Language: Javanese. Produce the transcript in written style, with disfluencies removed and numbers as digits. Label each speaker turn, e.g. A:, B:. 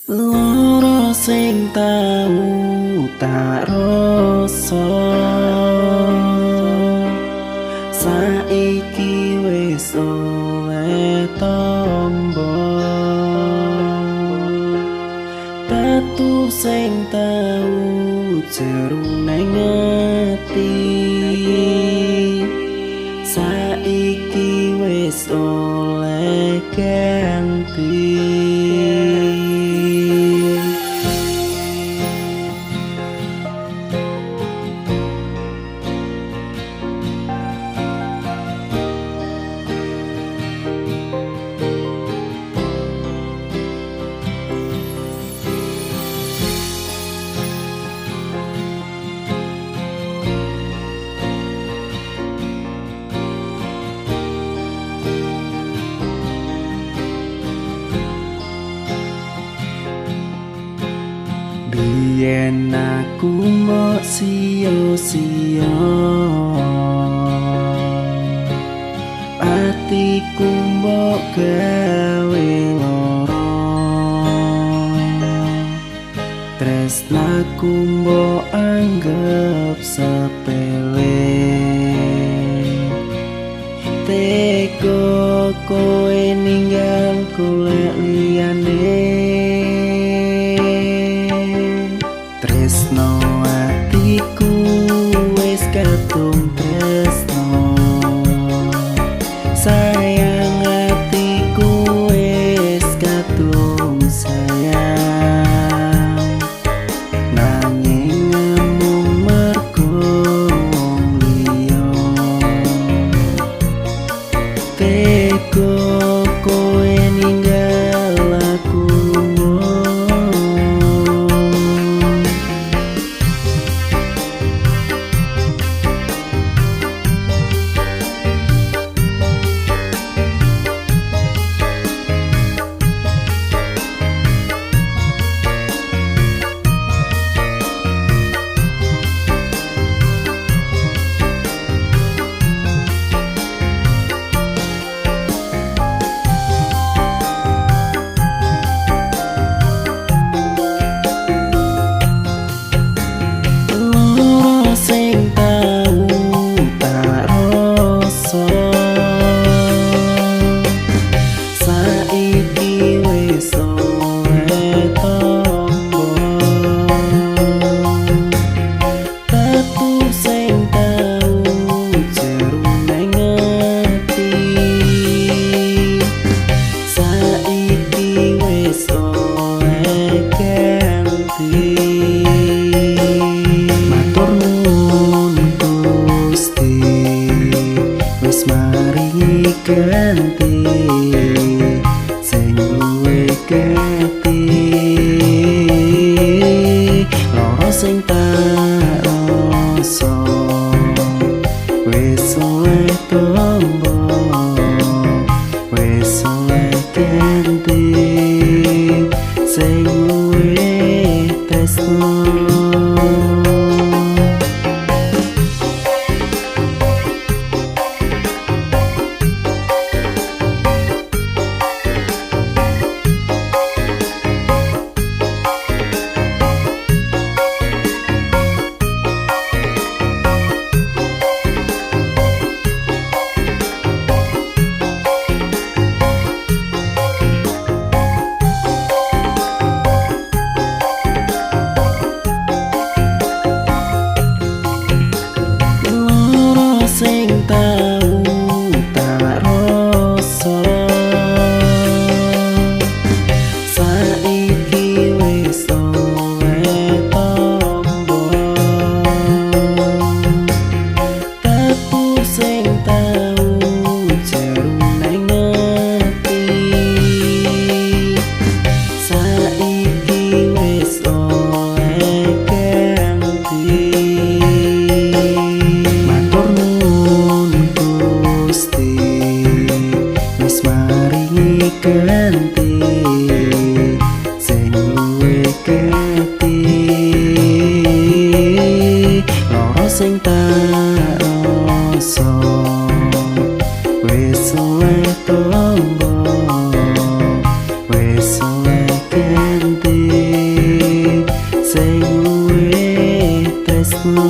A: Loro sing tau tak rasa, saiki wis oleh tombo. Tatu sing tau jeru nang ati, saiki wis oleh ganti. Biyen aku mbok sia-sia, atiku mbok gawe lara, tresnaku mbok anggap sepele. Teko kowe ninggal golek liyane, tresno atiku wis kadung tresno, sayang atiku wis kadung sayang, nanging amung mergo wong liya. Teko kowe ninggal aku lunga. Loro sing tau tak rasa, saiki wis oleh tombo. Tatu sing tau jeru nang ati, saiki wis oleh ganti. Matur nuwun Gusti wis maringi ganti sing luwih gati. Loro sing tak rasa wis oleh tombo, wis oleh ganti sing luwih tresno. Sing luwih tresno.